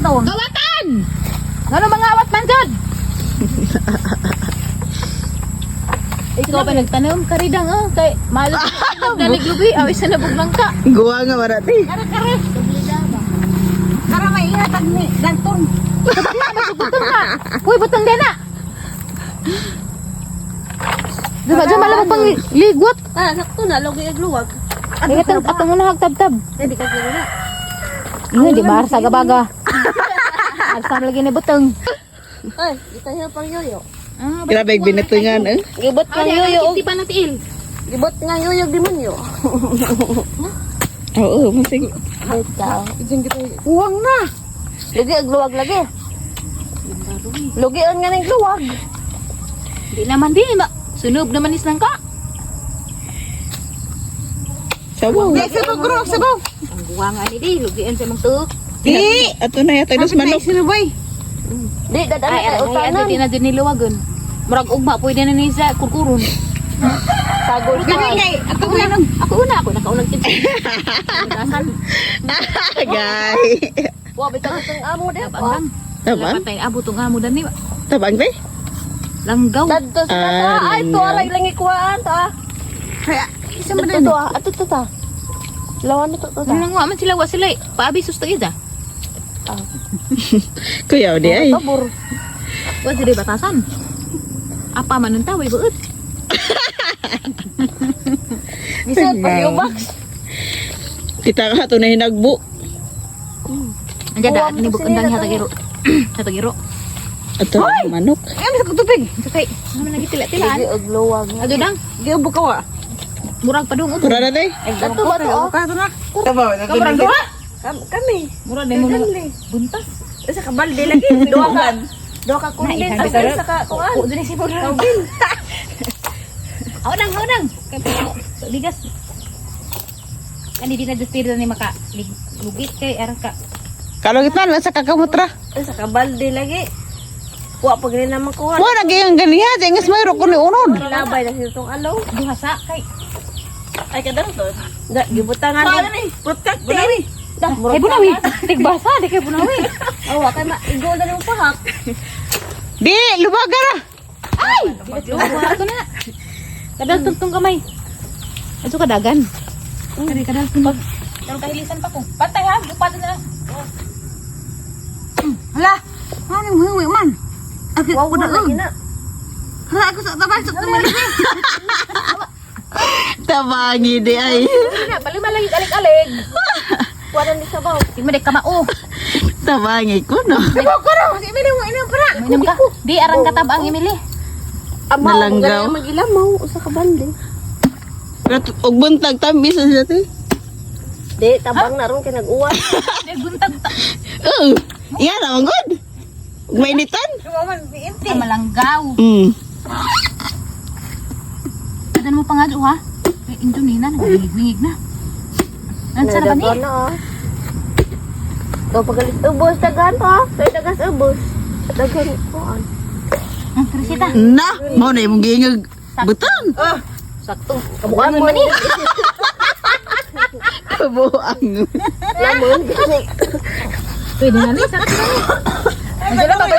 Butong. Kawatan! Ngano mga awat man jud? Ikaw ba nagtanom karidang oh kay malo naliglubi aw isa na buglang ka. Guwa nga marati. Kare kare. Kara may ingat ni danton. Butong ka. Uy, butong din na. Diba, dyan malamang pang ligwat. Ah, sakto na lugi ag luwag. Ingat ang atong una hagtabtab. Hindi ka gano'n na. Nga, di ba? Sa gabaga. Arsa lagi ni butong. Ay, itayo pang yoyo. Ah, Grabe binatungan eh. Gibot nga yoyo. Ay, pa ng tiil. Gibot nga yoyo demonyo. Oo, masig. Wait ka. Uwang na. Lugi ag luwag lagi. Lugi on nga ning luwag. Di naman di. Ma. Sunob naman islang ka. Sabaw. Di sabaw gro, sabaw. Ang guwa nga ni di. Lugian sa mong tuok. Di, ato na yata dos manok. Sinubay. Di dadaan Ay, kay ay, ay, utanan. di na dyan niluwagon. Murag ugma, pwede na ni sa kurkurun. Sagol Gani ka. kay ato ko lang. Ako una, ako nakaunang kitchen. Gay. Wa bitaw tong amo di pa. Tabang. Tabang? Patay, abo tong amo dani. Tabang be? Langgaw. Dadto sa Ah, ta. Ay to langgaw. alay lang ikuan to ah. Kaya isa man Ato din. to ah, ato to ta. Lawan to to ta. Ano nga man sila wa sila eh. Paabi sus tagida. Kuya di ay. Tabor. Wa sila batasan. Apa man unta way buot. Bisod pa yung box. Kita ka ato na hinagbo. Andiyan Uwam daat ni to bukundang sinila to. hatagiro. Hatagiro. Ato na manok. Ay, sa tubig. Sakay. Ano man lagi tila-tilaan. Lugi og luwag. Ato dang. Giubo ka wa. Murag padung ubo. Pura na day. Ato ba to? ah? Ka na. Sabaw. Kamurang duha. Kami. Murag na mo buntas. Sa kabalde lagi. Duha ka. Duha ka kundin. Na, Asa sa ka kuan. Oo, dili si murag. Aw nang, aw nang. So, bigas. Kani di na just ni maka lugit kay arang ka. Kalugit man sa kakamutra. Sa kabalde lagi. Wa pag rin naman kuha. Mo nagi ang ganiha, ingas mayro ko ni unod. Labay na siya tong alaw. Duha sa kay. Ay kadang to. Da gibutangan. Protected. Da Kay bunawi. Tigbasa di kay bunawi. Awa kay ma igol na nimo pahak. Di, lubaga ra. Duha ako na. Kadal tungtong kamay. Ato kadagan. Kari kadal tungtong. Pero kahilisan pa ko. Pantay ha, upat na. Hala. Ano mo huwi man? Ako Wow ko na. lagi na. Hala ako sa tabang sa tumali. Tabangi di ay. Na, bali malagi alig-alig. Wala ni sabaw. Di mo di kamao. Tabangi ko no. Sabaw ko ra. Si Emily mo inom para. Mainom ka. Di arang katabang Emily. Amaw Nalanggaw. gani magilamaw usa ka bande. Pero og buntag tamis sa siya te. Di tabang na ron kay nag-uwan. Di buntag ta. Oo. Iya na man gud. Ug mainitan. Wa man si Inti. Ah, malanggaw. Adan mo pa nga do ha. Kay Indo nina nagwingig na. Nansa na ba ni? Nadagan na ah. Daw pagalit ubos daghan to ah. Kay dagas ubos. Daghan kuan. Ang Teresita. Na, mao na imong giingag butang. Sakto. Kabuangon man ni. Kabuang. Lamon gani. Pwede na ni sakto na ni. Ang ba ba?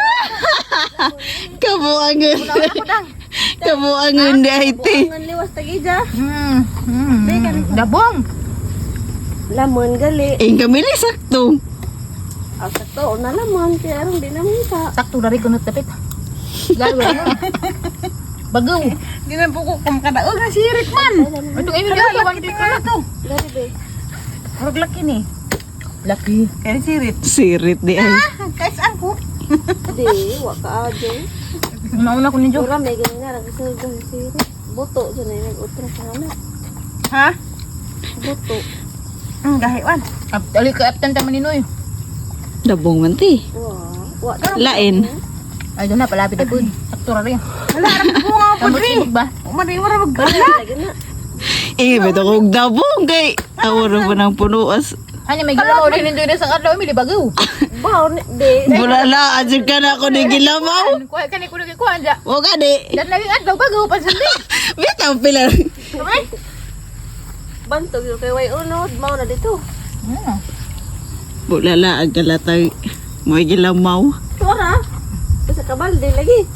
Kabuangon. Kabuangon di ay te. Buangan liwas tagija. Dabong. Lamon gali. Ing kamili sakto. Ah, sakto na lamon kay aron di na mita. Sakto dari kunot dapit. Galo mo. Bagaw. Di na po ko kumkadaog na sirit man. Itong Emily ay wan ko na to. Gari be. Murag laki ni. Laki. Kaya sirit. Sirit di ay. Kay saan ko? Di wa ka adyo. Una-una ko ninyo. Ora may gani nga ra sa siri. Buto sa na nag-utro sa anak. Ha? Buto. Ang gahiwan. Ali ka aptan ta maninoy. Dabong man te. Wa. Wa. Lain. Ay doon na palapit na pud. Sakto ra rin. Hala ra bunga po Tambot diri. ibig ba? Umani wala mag Lagi na. Eh, beto kog dabong kay awro pa ng punuas. Hani may gilamaw din ninyo sa adlaw Emily bagaw. Baw ni di. Bulala, adyo ka na ako ni gilamaw. Kuha ka ni kuno kuha dya. O ka di. Dan lagi adlaw bagaw pansundi. Bitaw pila. Bantog yung kay way unod mao na dito. Bulala ang kalatag. May gilamaw. Tora. Sa kabalde lagi.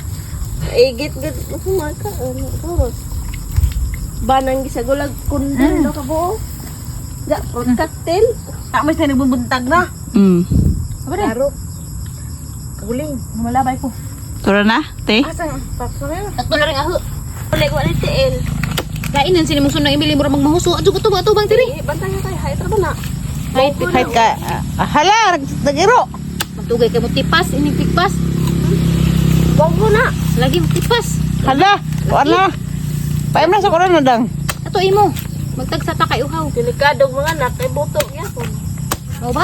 Igit gud maka ano karos. Banang gisagulag kundin do ka buo. Ja, fruit cocktail. Tama siya nagbubuntag na. Aba Laro. Kaguling. Lumalabay ko. Tara na, te. Asa? Pakso na. Tatlo na rin aho. Uli ko ni TL. Kainan sini mong sunang Emily mura magmahuso. Adyo ko tuba tubang diri. Eh, bantay kay hay tra ba na? Kahit Kahit ka, hala, nagiro. Magtugay kay mo tipas, ining tipas. Bogo na. Lagi mo tipas. Hala, wala. Paim na sa kuran na dang. Ato imo. Magtagsa ta kay uhaw. Delikado mga anak kay buto gyapon. Mao ba?